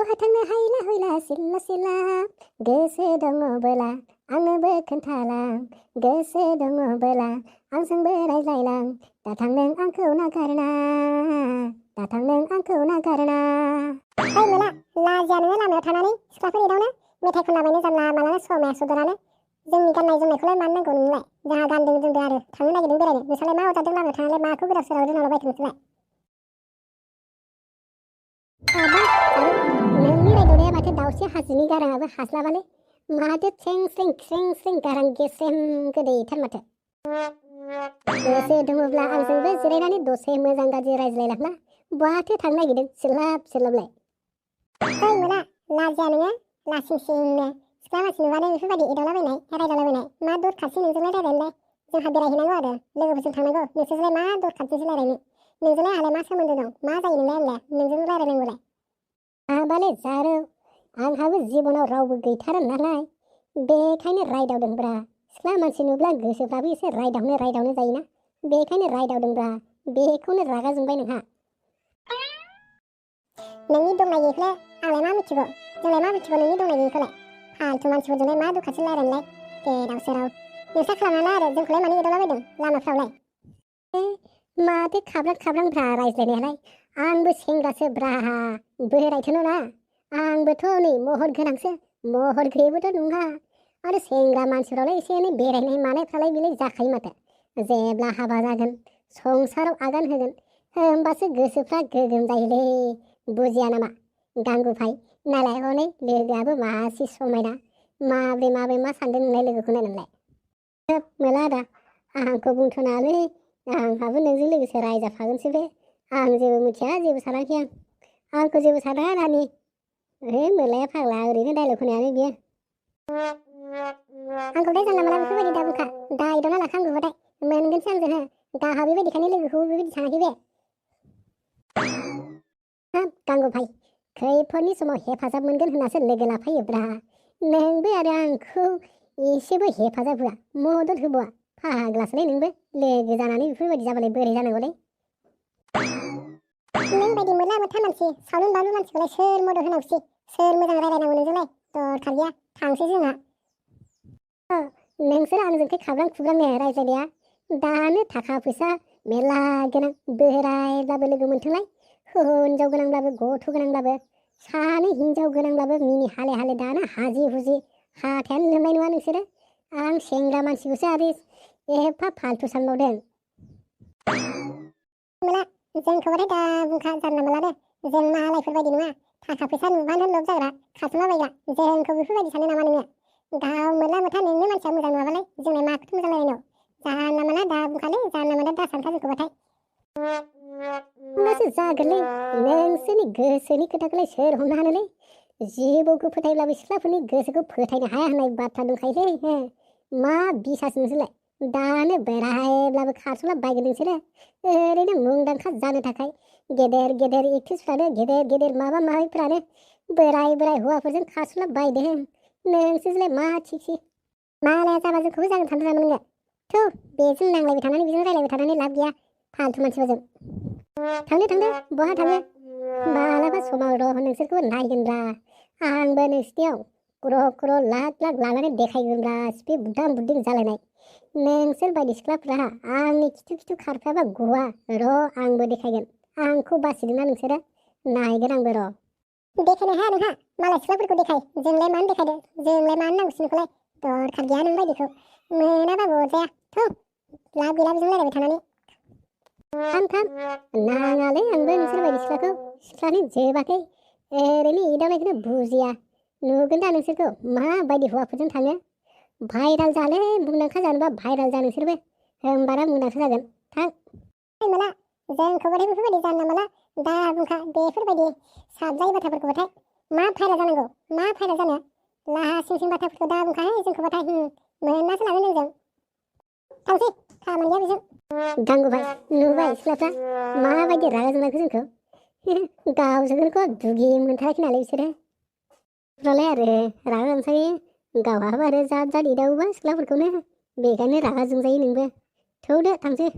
बहा थांनो हायला हयला सिला सिला गोसो दङबोला आंनोबो खोन्थालां गोसो दङबोला आंजोंबो रायज्लायलां दाथां नों आंखौ नागारना दाथां नों आंखौ नागारना। ओइ मोना लाजिया नोङो लामायाव थानानै सिख्लाफोर एदावनो मेथाइ खनलाबायनो जानला मालानो समाया सदरानो जोंनि गाननाय जोमनायखौलाय मानो नांगौ नोंलाय जोंहा गानदों जोमदों आरो थांनो नागिरदों बेरायनो नोंसालाय मा अजादों लामायाव थानानै माखौ गोदाव सोराव रोंलाबायथों नोंसोरलाय। हाबाब जारौ नोंनि रायदावनाया माथो दाउस्रि हाजिनि गाराङाबो हास्लाबालै माथो स्रें स्रें स्रें स्रें गारां गेसेम गोदैथार माथो। गोसो दङब्ला आंजोंबो जिरायनानै दसे मोजां गाज्रि रायज्लायलांना बहाथो थांनो नागिरदों सिलाब सिलाबलाय। ओइ मोना लाजिया नोङो लासिं सिंनो सिख्ला मानसि नुबानो बेफोरबायदि एदावलाबायनाय रायदावलाबायनाय मा दरखारसै नोंजोंलाय रायलायनोलाय जोंहा बेरायहैनांगौ आरो लोगोफोरजों थांनांगौ नोंसोरजोंलाय मा दरखारसैसो रायलायनो नोंजोंलाय आंलाय मा सोमोन्दो दं मा जायो नोंलाय आंलाय नोंजों रायलायनांगौलाय। हाबाले जारौ आंहाबो जिबनाव रावबो गैथारा नालाय बेखायनो रायदावदोंब्रा सिख्ला मानसि नुब्ला गोसोफ्राबो एसे रायदावनो जायोना बेखायनो रायदावदोंब्रा बेखौनो रागा जोंबाय नोंहा। नोंनि दंनाय गैयैखौलाय आंलाय मा मिथिगौ जोंलाय मा मिथिगौ नोंनि दंनाय गैयैखौलाय फालतु मानसिफोरजोंलाय मा दरखारसै रायलायनोलाय गेदाव सेराव नोंस्रा खालामनाला आरो जोंखौलाय मानो एदावलाबायदों लामाफ्रावलाय। माथो खाब्रां रायज्लायनायालाय आंबो सेंग्रासो ब्रा बोरायथ' नङा आंबोथ' नै महर गोनांसो महर गैयैबोथ' नङा आरो सेंग्रा मानसिफ्रावलाय एसे एनै बेरायनाय मानायफ्रालाय बेलाय जाखायो माथो जेब्ला हाबा जागोन संसाराव आगान होगोन होमबासो गोसोफ्रा गोगोम जायोलै बुजिया नामा गांगुफाय नालाय हनै लोगोआबो मासि समायना माब्रै मा सानदों नोंलाय लोगोखौ नायनानैलाय। मोला आदा आंखौ बुंथ'नाङालै आंहाबो नोंजों लोगोसे रायजाफागोनसो बे आं जेबो मिथिया जेबो सानाखै आंखौ जेबो सानाङा रानि मोलाया फाग्ला ओरैनो डाइलग होनायानो बियो। आंखौलाय जानला माला बेफोरबायदि दा बुंखा दा एदावना लाखा आंखौबाथाय मोनगोनसो आंजों गाहा बेबायदिखायनो लोगोखौबो बेबायदि सानाखै बे। हाब गांगुफाय खैफोदनि समाव हेफाजाब मोनगोन होननासो लोगो लाफायोब्रा नोंबो आरो आंखौ एसेबो हेफाजाब होआ मदद होबावा फाग्लासोलै नोंबो लोगो जानानै बेफोरबायदि जाबालाय बोरै जानांगौलै। नों बायदि मोला मोथा मानसि सावलुन बावलुन मानसिखौलाय सोर मदद होनांगौसै सोर मोजां रायलायनांगौ नोंजोंलाय दरखार गैया थांसै जोंहा। नोंसोर आंजोंखै खाब्रां खुब्रांनो रायज्लायनाया दानो थाखा फैसा मेरला गोनां बोरायब्लाबो लोगो मोनथोंलाय हिनजाव गोनांब्लाबो गथ' गोनांब्लाबो सानै हिनजाव गोनांब्लाबो मिनि हाले हाले दाना हाजि हुजि हाथायानो लोमनाय नङा नोंसोरो आं सेंग्रा मानसिखौसो आरो एफा फाल्थु सानबावदों। मोना जोंखौबाथाय दा बुंखा जानला मोनला जों मालायफोरबायदि नङा थाखा फैसा नुबानो लब जाग्रा खारखुमाबायग्रा जोंखौ बेफोरबायदि सानो नामा नोङो गाव मोनला मोथा नोंनि मानसिया मोजां नङाबालाय जोंलाय माखौथो मोजां रायलायनो जानला मोनला दा बुंखालै जानला मोनला दा सानखा जोंखौबाथाय। होमबासो जागोनलै नोंसोरनि गोसोनि खोथाखौलाय सोर हमनो हानोलै जिबौखौ फोथायब्लाबो सिख्लाफोरनि गोसोखौ फोथायनो हाया होननाय बाथ्रा दंखायोलै मा बिसासो नोंसोरलाय दानो बोरायब्लाबो खारस'ला बायगोन नोंसोरो ओरैनो मुंदांखा जानो थाखाय गेदेर गेदेर एक्ट्रिसफ्रानो गेदेर गेदेर माबा माबिफ्रानो बोराय हौवाफोरजों खारस'ला बायदों नोंसोरलाय मा थिगसै मालाया जाबा जोंखौबो जागोन सानदों नामा नोङो थौ बेजों नांलायबाय थानानै बेजों रायलायबाय थानानै लाब गैया फालतु मानसिफोरजों। थांदो बहा थाङो मालाबा समाव र' नोंसोरखौबो नायगोनब्रा आंबो नोंसिनियाव क्रर लाख लानानै देखायगोनब्रा सिपि बुदां बुदिं जालायनाय नोंसोर बायदि सिख्लाफ्रा आंनि खिथु खारफाबा गवा र' आंबो देखायगोन आंखौ बासिदोंना नोंसोरो नायगोन आंबो र'। देखायनो हाया नोंहा मालाय सिख्लाफोरखौ देखाय जोंलाय मानो देखायदो जोंलाय मानो नांगौसै नोंखौलाय दरखार गैया नों बायदिखौ मोनाबाबो अरजाया थौ लाब गैला बेजों रायलायबाय थानानै। थाम नाङालै आंबो नोंसोर बायदि सिख्लानि जोबाखै ओरैनो एदावनायखौनो बुजिया नुगोन दा नोंसोरखौ माबायदि हौवाफोरजों थाङो भाइराल जानो मुंदांखा जानोबा भाइराल जा नोंसोरबो होमबाना मुंदांखा जागोन थां। मोना जोंखौबाथाय बेफोरबायदि जानला मोनला दा बुंखा बेफोरबायदि साबजायै बाथ्राफोरखौबाथाय मा भाइराल जानांगौ मा भाइराल जानो लाहा सिं बाथ्राफोरखौ दा बुंखाहाय जोंखौबाथाय मोनासो लागोन नोंजों थांसै खामानि गैया बेजों। गांगुबाय नुबाय सिख्लाफ्रा माबायदि रागा जोंनायखौ जोंखौ गावसोरखौ दुगि मोनथाराखै नालाय बिसोरो फ्रालाय आरो रागा जोंसायो गावहाबो आरो जाद एदावोबा सिख्लाफोरखौनो बेखायनो रागा जोंजायो नोंबो थौदो थांसै।